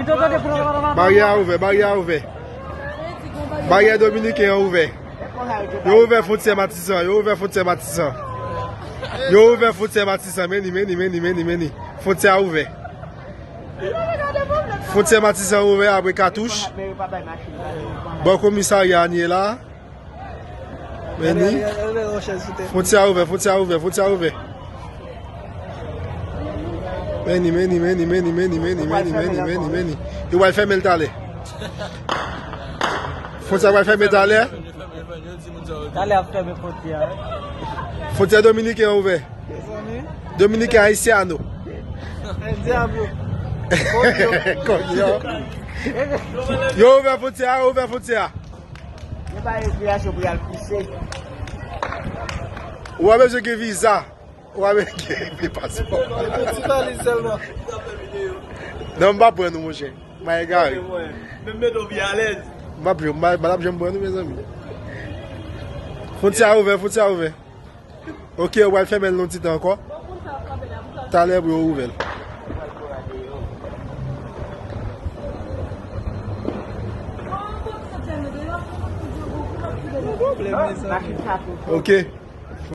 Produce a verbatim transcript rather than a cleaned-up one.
Baryè a ouvè, baryè a ouvè. Baryè dominiken an ouvè. Yo ouvè fwontyè Matisan, yo ouvè fwontyè Matisan. Yo ouvè fwontyè Matisan, men ni, men ni, men ni, men ni, men ni. Fwontyè a ouvè. Fwontyè Matisan ouvè apre katouch. Bò komisarya a n ye la. Men ni. Fwontyè a ouvè, fwontyè a ouvè, fwontyè a ouvè. Men ni, men ni, men ni, men ni, men ni, men ni, men ni, men ni, men ni, men ni. Yo pral fèmen l talè. Fwontyè a pral fèmen talè. Talè ap fèmen fwontyè a. Fwontyè dominiken an ouvè. Dominiken Haitiano. El Diablo. Konyo. Yo ouvè fwontyè a, yo ouvè fwontyè a. Yo ba yo otorizasyon pou y al pouse. Ou pa bezwen gen viza. Ou pa bezwen gen paspò. Ti valiz sèlman. Non, m pa pran nou, monchè. M pa egare. Menm met on pye alèz. M pa pran, m pa, m pa t ap janm pran nou, mezanmi. Fwontyè a ouvè, fwontyè a ouvè. Ok, yo pral fèmen l yon ti tan ankò. Talè pou yo ouvè l. Ok.